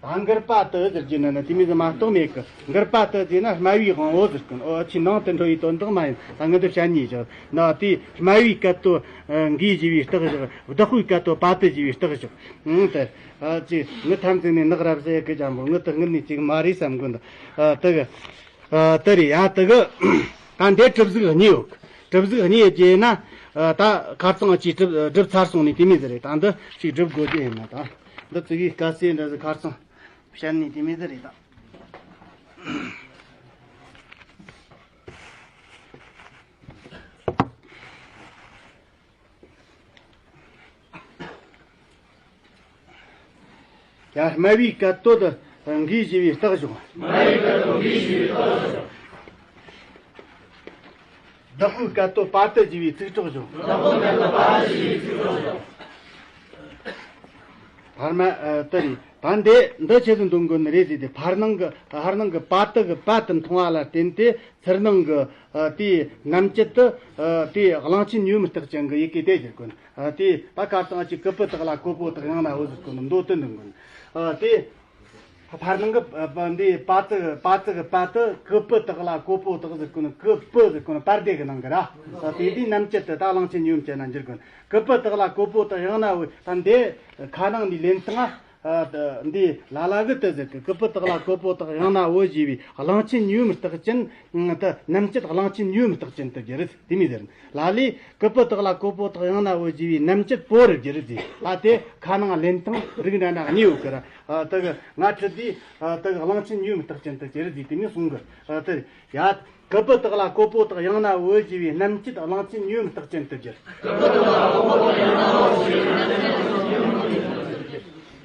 ད་མགུར་པ་ཏི་ཟེར་རྒྱུ་ནི་ནི་དེ་མོ་ཟིག་མ་གཏོགས་མེད་གི། མགུར་པ་ཏི་ཟེར་ན་སྨྲ་བའི་དབང་བོ་ཟེར་གི། ཨོ་ཆི་ནང་དུ་འགྲོ་བའི་དོན་དག་མ་ཡིན། ད་ངི་འདི་བཤད་ཉེས་བཞག་ན་དེ་སྨྲ་བའི་སྐད་དོད་འགོས་བྱས་པའི་རྟགས་བཞག། བདག་པོའི་སྐད་དོད་པ་ཏི་བྱས་པའི་རྟགས་བཞག། ཨང་དེ་ཨ་ཅི་ངི་ཐམས་ཅད་ནས་ནག་རབ་ཟེར་གི་ཅང་པོ་ངི་དེ་ངི་ནས་ཅིག་མ་རེད་བསམ་གི་འདུག། ཨ་དེ་གི་ཨ་དེ་རེད། ཡ་དེ་གི་ད་འདི་གྲུབ་གཟུགས་གཉིས་ཡོད་གི། གྲུབ་གཟུགས་གཉིས་རྒྱས་ན་ཨ་ད་ཁ་རྩང་ཅིག་གྲུབ་གྲུབ་ཚར་སོང་ནས་དེ་མོ་ཟིག་རེད། ད་འདི་ཅིག་སྒྲུབ་དགོས་རྒྱུ་ཡིན་ན་ད་འདི་ཙི་གི་དཀའ་སེ་འདྲ་ཟིག་ཁ་རྩང་། བཤད་ནས་དེ་མོ་ཟིག་རེད་ད། ཡང་སྨྲ་བའི་སྐད་དོད་འགོས་བྱས་པའི་རྟགས་བཞག། སྨྲ་བའི་སྐད་དོད་འགོས་བྱས་པའི་རྟགས་བཞག། བདག་པོའི་སྐད་དོད་པ་ཏི་བྱས་པའི་ཚིག་གྲོགས་བཞག། བདག་པོའི་སྐད་དོད་པ་ཏི་བྱས་པའི་ཚིག་གྲོགས་བཞག། ཕར་མ་ཨ་ཏི་རེད། ད་འདི་འདི་ཆི་ཟིག་འདོན་དགོས་ནི་རེད་ཟེར་ཏེ། ཕར་ནང་གི་ཕར་ནང་གི་པ་ཏི་གི་པ་དེ་མཐོང་བ་ལ་བརྟེན་ཏེ་ཚུར་ནང་གི་ཨ་དེའི་རྣམ་བཅད་དུ་ཨ་དེའི་གླང་ཆེན་ཡོད་མེད་རྟགས་ཅན་གྱི་ཡི་གེ་དེ་བསྒྱུར་དགོས་ནི། ཨ་དེ་ད་ཁ་རྩང་ཅིག་ཀུ་པུ་དག་ལ་ཀོ་པོ་དག་ཡང་ན་འོ་ཟེར་དགོས་ནི་མདོ་དེ་འདོན་དགོས་ནི། ཨ་དེ་ཕར་ནང་གི་ཨ་འདི་པ་ཏི་པ་ཏི་གི་པ་དེ་ཀུ་པུ་དག་ལ་ཀོ་པོ་དག་ཟེར་དགོས་ནི། ཀུ་པུ་ཟེར་དགོས་ནི་པར་དེ་གི་ནང་གི་ར། ཨ་དེ་དེའི་རྣམ་བཅད་དུ་ད་གླང་ཆེན་ཡོད་མེད་ཅན་ན་འགྱུར་དགོས་ནི། ཀུ་པུ་དག་ལ་ཀོ་པོ་དག་ཡང་ན་འོ། ད་འདི་ཁ་ནང་ནས་ལེན་སྟངས་ཨ། ཨ་འདི་ལ་ལ་གི་དེ་ཟེར་གི། ཀུ་པུ་དག་ལ་ཀོ་པོ་དག་ཡང་ན་འོ་ཞེས་པའི་གླང་ཆེན་ཡོད་མེད་རྟགས་ཅན། ད་རྣམ་བཅད་གླང་ཆེན་ཡོད་མེད་རྟགས་ཅན་དུ་བསྒྱུར། དེ་མོ་ཟེར། ལ་ལས་ཀུ་པུ་དག་ལ་ཀོ་པོ་དག་ཡང་ན་འོ་ཞེས་པའི་རྣམ་བཅད་པོ་རུ་བསྒྱུར་ཟེར། ཨ་དེ་ཁ་ནང་ལེན་སྟངས་རིགས་འདྲ་འདྲ་གཉིས་ཡོད་གི་ར། ཨ་དེ་གི་ང་ཁྲིད་དུས་ཨ་དེ་གི་གླང་ཆེན་ཡོད་མེད་རྟགས་ཅན་དུ་བསྒྱུར་ཟེར་དེ་མོ་གསུང་གི། ཨ་དེ་ཡ། ཀུ་པུ་དག་ལ་ཀོ་པོ་དག་ཡང་ན་འོ་ཞེས་པའི་རྣམ་བཅད་གླང་ཆེན་ཡོད་མེད་རྟགས་ཅན་དུ་བསྒྱུར།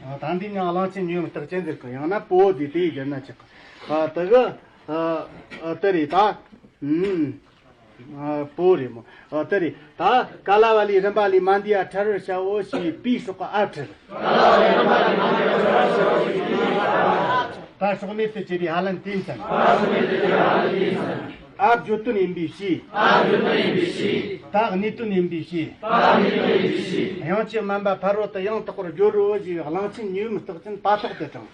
ཨ་ད་འདི་ནི་གླང་ཆེན་ཡོད་མེད་རྟགས་ཅན་ཟེར་གི། ཡང་ན་པོ་ཟེར་དེ་བསྒྱུར་ན་ཆོག་གི། ཨ་དེ་གི་ཨ་ཨ་དེ་རེད་ད། ཨུམ། ཨ་པོ་རེད་མོ། ཨ་དེ་རེད་ད། ཀ་ལ་བ་ལའི་རིམ་པ་ལས་མ་འདས་པ་ཕྲ་རོལ་བྱའོ་ཞེས་པའི་པའི་སྲོག་གི་ཨ་ཕྲར། ད་སྲོག་མེད་དུ་གྱུར་པའི་ཧ་ལན་དེའི་མཚན། ཨ་བརྗོད་དོན་ཡིན་པའི་ཕྱིར། ད་གནས་དོན་ཡིན་པའི་ཕྱིར། དབྱངས་ཅན་དམན་པ་ཕ་རོལ་ཏུ་ཡང་དག་པར་སྦྱོར་རོ་ཞེས་པའི་གླང་ཆེན་ཡོད་མེད་རྟགས་ཅན་པ་ཏོག་ཏུ་དྲངས།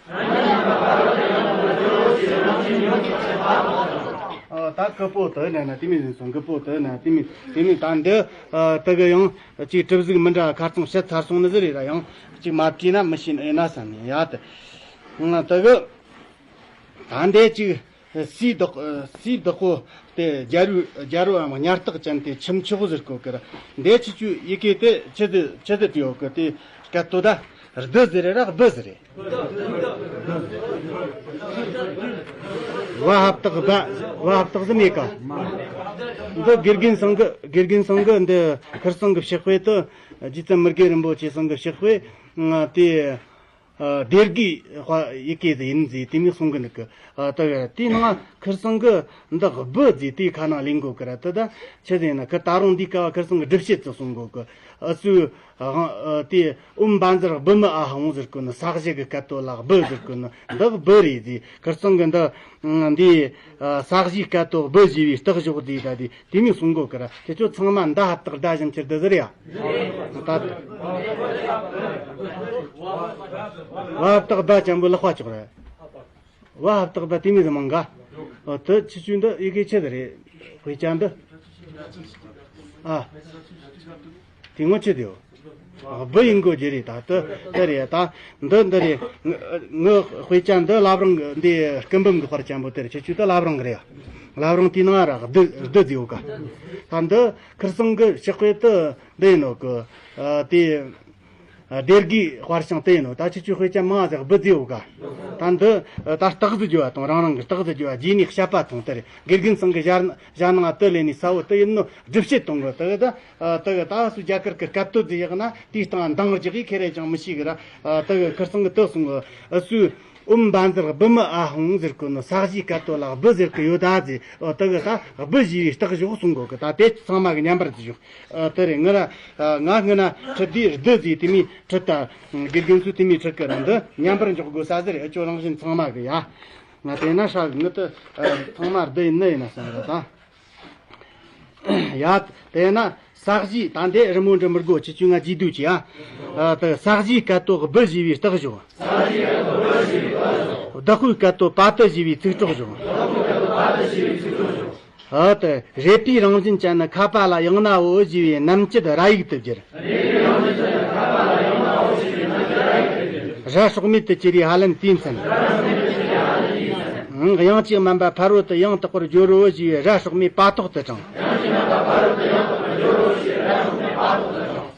ཨ་ད་ཀུ་པོ་དེ་ན་ན་དེ་མོ་ཟིག་སོང་། ཀུ་པོ་དེ་ན་དེ་མོ་དེ་མོ་ད་འདི་ཨ་དེ་གི་ཡང་ཅིག་གྲུབ་གཟུགས་མི་འདྲ་ཁ་རྩང་བཤད་ཚར་སོང་ནི་ཟིག་རེད་ར། ཡང་ཅིག་མ་བྲིས་ན་མི་ཤེས་ནི་ཨེ་ན་བསམ་ནས་ཡ་དེ། ཨ་དེ་གི་ད་འདི་ཅིག་སའི་བདག་སའི་བདག་པོ་དེ་རྒྱལ་པོའི་རྒྱལ་པོའམ་གཉའ་རྟགས་ཅན་དེ་ཁྱུ་མཆོག་ཟེར་གོ་གི་ར། འདི་ཆི་ཆུ་ཡི་གེ་དེ་ཆི་དེ་ཆི་དེ་བྲིས་ཡོད་གི། དེ་སྐད་དོད་ད། བདུད་ཟེར་རེད་ར་སྦུ་ཟེར་རེད། བ་ཧབ་བཏགས་སྦ། བ་ཧབ་བཏགས་སྦ་མེད་ཀ། འདི་དགེ་རྒན་ཚང་གི་དགེ་རྒན་ཚང་གི་འདི་ཁིར་ཚང་གི་ཕྱག་དཔེ་དུ་རྗེ་བཙུན་མི་དགེ་རིན་པོ་ཆེ་ཚང་གི་ཕྱག་དཔེ་དེ། སྡེ་དགེའི་དཔེ་ཡི་གེ་ཟིག་ཡིན་ཟིག་དེ་མོ་གསུང་གི་འདུག་གི། ཨ་ད་གི་དེའི་ནང་ཁིར་ཚང་གི་འདི་སྦུ་ཟིག་དེའི་ཁ་ནང་ལེན་དགོས་གི་ར། དེ་ད་ཆི་ཟིག་ཡིན་ན་ཁིར་ད་རུང་འདིའི་སྐབས་ཁིར་ཚང་གི་སྒྲུབ་བྱེད་ཚོ་གསུང་དགོས་གི། ཨ་སུ་དེ་ཨོཾ་བཛྲ་སྦུ་མི་ཨ་ཧཱུྃ་ཟེར་གོ་ནི། ས་གཞི་གི་སྐད་དོད་ལ་སྦུ་ཟེར་གོ་ནི། འདི་སྦུ་རེད་ཟིག། ཁིར་ཚང་གི་འདི་འདི་ས་གཞིའི་སྐད་དོད་སྦུ་བཞི་པའི་རྟགས་བཞག་ཟིག་ད་དེ། དེ་མོ་གསུང་གོ་གི་ར། དེ་ཚོ་ཚང་མ་འདི་ཧབ་བཏགས་སྦ་བཞིན་ཁྱེར་འདི་ཟེར་ཡ། ད་བ་ཧབ་བཏགས་སྦ་ཅན་པོ་ལག་པ་ལྕོག་རེད། བ་ཧབ་བཏགས་སྦ་དེ་མོ་ཟིག་མང་ག། ཨོ་དེ་ཁྱེད་ཆོས་འདི་ཡི་གེ་ཆི་ཟིག་རེད། དཔེ་ཆ་འདི། ཨ། དེ་ངོ་ཆི་དེའོ། སྦུ་ཡིན་དགོས་རྒྱུ་རེད། ད་དེ་དེ་རེད། ད་འདི་འདི་རེད། ངའི་དཔེ་ཆ་འདི་བླ་བྲང་གི་འདི་སྐུ་འབུམ་གི་དཔར་ཅན་པོ་དེ་རེད། ཁྱེད་ཆོས་ད་བླ་བྲང་གི་རེད་ཡ། བླ་བྲང་དེའི་ནང་ར་བདུད་བདུད་ཟིག་ཡོད་ག། ད་འདི་ཁིར་ཚང་གི་ཕྱག་དཔེ་དུ་འདི་ཡིན་ནོ་གི། ཨ་དེ། ཨ་སྡེ་དགེའི་དཔར་ཤིང་དེ་ཡིན་ནོ། ད་ཁྱེད་ཆོས་དཔེ་ཆ་མང་ཟིག་སྦུ་ཟིག་ཡོད་ག། ད་འདི་ད་རྟགས་ཟིག་བརྗོད་པ་དང་རང་རང་གི་རྟགས་ཟིག་བརྗོད་པ། རྗེས་ནས་བཤད་པ་དང་དེ་རེད། དགེ་རྒན་ཚང་གི་ཞལ་ཞལ་ནང་དུ་ལེན་ནས་གསལ་བོ་དུ་ཡིན་ནོ། སྒྲུབ་བྱེད་གཏོང་གི། དེ་གི་ད་དེ་གི་ད་སུ་རྒྱ་གར་གི་སྐད་དོད་ཟིག་ཡག་ན་དེའི་སྟེང་འདང་རྒྱག་གི་ཁེ་རེ་ཅང་མི་ཤེས་གི་ར། དེ་གི་ཁིར་ཚང་གི་དུ་གསུང་གི། སུ་ཨོཾ་བཛྲ་སྦུ་མི་ཨ་ཧཱུྃ་ཟེར་གོ་ནི། ས་གཞིའི་སྐད་དོད་ལ་སྦུ་ཟེར་གི་ཡོད་ད་ཟེར། དེ་གི་ད་སྦུ་བཞི་པའི་རྟགས་བཞག་གསུང་གོ་གི། ད་དེ་ཚང་མ་གི་མཉམ་པར་ཟིག་བཞག། ཨ་དེ་རེད། ང་ར་ང་སྔོན་ན་ཁྲིད་དེ་བདུད་ཟིག་དེ་མོ་ཁྲིད་ད། དགེ་རྒན་ཚོས་དེ་མོ་ཁྲིད་གི་ར། འདི་མཉམ་པར་འཇོག་དགོས་ས་ཟེར། ཨ་ཅོ་རང་བཞིན་ཚང་མ་གི་ཡ། ང་དེ་ན་ཧྲ་གི་ངི་དུ་ཚང་མ་བདུད་ཡིན་ནི་ཡིན་ན་བསམ་ར་ད། ཡ་དེ་ན་ས་གཞི་ད་འདི་རི་མོ་འདྲི་མི་དགོས། ཁྱེད་ཆོས་ང་རྗེས་ཟློས་ཀྱི་ཡ། ཨ་དེ་ས་གཞིའི་སྐད་དོད་སྦུ་བཞི་པའི་རྟགས་བཞག། བདག་པོའི་སྐད་དོད་པ་དུ་བཞི་པའི་ཚིག་གྲོགས་བཞག། ཨ་དེ་རེ་ཕའི་རང་བཞིན་ཅན་ནི་ཁ་པ་ལ་ཡང་ན་འོ་ཞེས་པའི་རྣམ་བཅད་ར་ཡིག་ཏུ་བསྒྱུར། ར་སྲོག་མེད་དུ་གྱུར་པའི་ཧ་ལན་དེས་མཚོན། དབྱངས་ཅན་མན་པ་ཕ་རོལ་ཏུ་ཡང་དག་པར་སྦྱོར་རོ་ཞེས་པའི་ར་སྲོག་མེད་པ་ཐོག་ཏུ་དྲངས།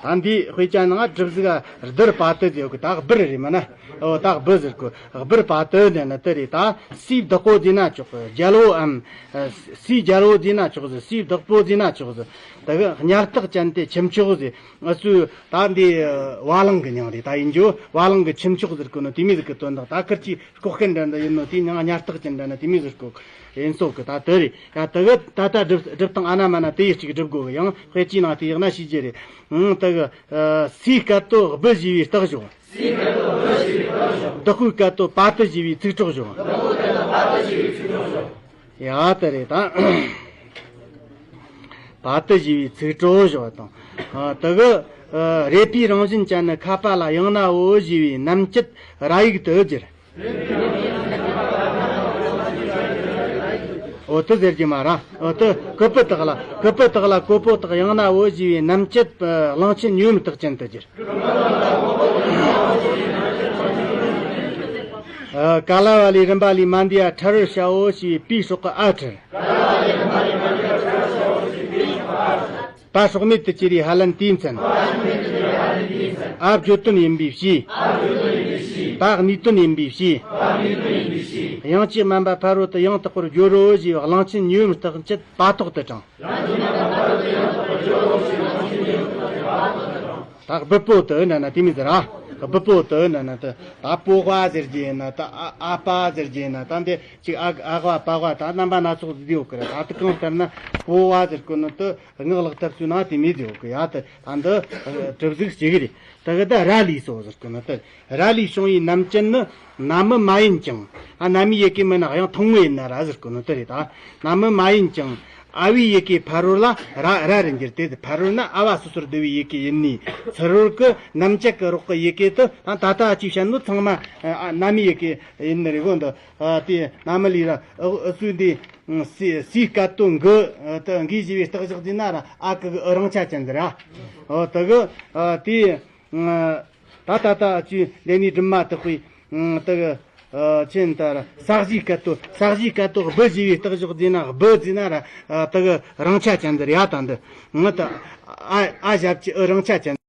ད་འདིའི་དཔེ་ཆ་ནང་སྒྲུབ་གཟུགས་བསྡུར་པ་དུ་ཟེར་གི། ད་སྦུར་རེད་མ་ན། འོ་ད་སྦུ་ཟེར་གི། སྦུར་པ་དུ་ནས་ནི་དུ་རེད། ད་སུའི་བདག་པོ་ཟེར་ན་ཆོག་གི། རྒྱལ་པོའམ། སུའི་རྒྱལ་པོ་ཟེར་ན་ཆོག་གི། སུའི་བདག་པོ་ཟེར་ན་ཆོག་གི། ད་གི་གཉའ་ལྟག་ཅན་དེ་ཁྱུ་མཆོག་ཟེར། ཨ་སུ་ད་འདི་བ་ལང་གི་མྱིང་རེད། ད་ཡིན་རྒྱུ་བ་ལང་གི་ཁྱུ་མཆོག་ཟེར་གི་ནོ་དེ་མོ་ཟིག་གི་དོན་དག། ད་ཁིར་གྱིས་ལྐོག་སྐད་འདྲ་འདྲ་ཡིན་ནོ་དེའི་མྱིང་གཉའ་ལྟག་ཅན་འདྲ་ན་དེ་མོ་ཟེར་གོ་ཡིན་སོགས་གི། ད་དེ་རེད། ཡ་ད་གི་ད་ལྟ་སྒྲུབ་སྒྲུབ་སྟངས་ཨ་ན་མ་ན་དེ་ཡི་གཅིག་སྒྲུབ་དགོས་གི། ཡང་དཔེ་ཆའི་ནང་དེ་ཡག་ན་ཤེས་རྒྱུ་རེད། ཨང་ད་གི་སུའི་སྐད་དོད་སྦུ་ཞེས་པའི་རྟགས་བཞག། བདག་པོའི་སྐད་དོད་པ་དུ་ཞེས་པའི་ཚིག་གྲོགས་བཞག། ཡ་དེ་རེད་ད། པ་དུ་ཞེས་པའི་ཚིག་གྲོགས་བཞག་དང་། ཨ་དེ་གི་ཨ་རེ་ཕའི་རང་བཞིན་ཅན་ནི་ཁ་པ་ལ་ཡང་ན་འོ་ཞེས་པའི་རྣམ་བཅད་ར་ཡིག་ཏུ་བསྒྱུར། འོ་དེ་ཟེར་གྱི་མ་ར། འོ་དེ་ཀུ་པུ་དག་ལ་ཀུ་པུ་དག་ལ་ཀོ་པོ་དག་ཡང་ན་འོ་ཞེས་པའི་རྣམ་བཅད་གླང་ཆེན་སྨྱོ་བའི་རྟགས་ཅན་དུ་བསྒྱུར། ཨ་ཀ་ལ་བ་ལས་རིམ་པ་ལས་མ་འདས་ཡ་ཁྲ་རུ་ཤ་འོ་ཞེས་པའི་པའི་སྲོག་གི་ཨ་ཁྲར། པ་སྲོག་མེད་དུ་གྱུར་པའི་ཧ་ལན་དེས་མཚོན། ཨ་བརྗོད་དོན་ཡིན་པའི་ཕྱིར། པ་གནས་དོན་ཡིན་པའི་ཕྱིར། དབྱངས་ཅན་མན་པ་ཕ་རོལ་ཏུ་ཡང་དག་པར་སྦྱོར་རོ་ཞེས་པའི་གླང་ཆེན་སྨྱོ་བའི་རྟགས་བཅད་པ་ཐོག་ཏུ་དྲངས། ད་སྦུ་པོ་དུ་ན་ན་དེ་མི་ཟེར་ར། སྦུ་པོ་དུ་ན་ན་དུ་ད་པོ་ཝ་ཟེར་རྒྱུ་ཡིན་ན། ད་ཨ་ཨ་པ་ཟེར་རྒྱུ་ཡིན་ན། ད་འདི་ཅིག་ཨ་ཨ་ཝ་པ་ཝ་ད་རྣམ་པ་སྣ་ཚོགས་ཟིག་ཡོད་གི་ར། ད་དུ་གང་ལྟར་ན་པོ་ཝ་ཟེར་གོ་ནི་དུ་ངག་ལག་ཐབས་ཚུལ་ན་དེ་མི་ཟིག་ཡོད་གི། ཡ་དུ་ད་འདི་གྲུབ་གཟུགས་གཅིག་རེད། དེ་གི་ད་ར་ལས་སོ་ཟེར་གི་ནི་དེ། ར་ལས་བྱུང་བའི་རྣམ་བཅད་ནི་ན་མི་མ་ཡིན་ཀྱང་། ཨ་ན་མི་ཡི་གེ་མིན་ན་ཡང་ཐུང་ངུ་ཡིན་ན་ར་ཟེར་གི་ནི་དེ་རེད། ད་ན་མི་མ་ཡིན་ཀྱང་ཨ་བའི་ཡི་གེ་ཕ་རོལ་ལ་ར་ར་རུ་འགྱུར་ཏེ། ཕ་རོལ་ན་ཨ་བ་སོ་སོར་བསྡུ་བའི་ཡི་གེ་ཡིན་ནི། ཚུ་རོལ་གི་རྣམ་བཅད་ཀྱི་རོགས་ཀྱི་ཡི་གེ་དེ་ད་ད་ལྟ་ཅིག་བཤད་ནོ་ཚང་མ་ཨ་ན་མི་ཡི་གེ་ཡིན་ནི་རེད་གོ། འདི་ཨ་དེ་ན་མི་ལས་ར། ཨ་སུ་འདི་སི་སི་སྐད་དོད་འགུ་དེ་འགུ་ཞེས་པའི་རྟགས་བཞག་ཟིན་ན་ར་ཨ་གི་གི་རང་ཆ་ཅན་འདི་ར། ཨོ་དེ་གི་ཨ་དེ། ད་ད་ད་ཅི་ལས་ནི་སྒྲུབ་མ་ཐག་པའི་དེ་གི་ཨ་ཆེན་ད་ར། ས་གཞིའི་སྐད་དོད། ས་གཞིའི་སྐད་དོད་སྦུ་ཞེས་པའི་རྟགས་བཞག་ཟིན་ན། སྦུ་ཟིན་ན་ར་ཨ་དེ་གི་རང་ཆ་ཅན་འདི་ར། ཡ་ད་འདི་ང་ད་ཨ་ཨ་ཞབས་ཀྱི་ཨ་རང་ཆ་ཅན།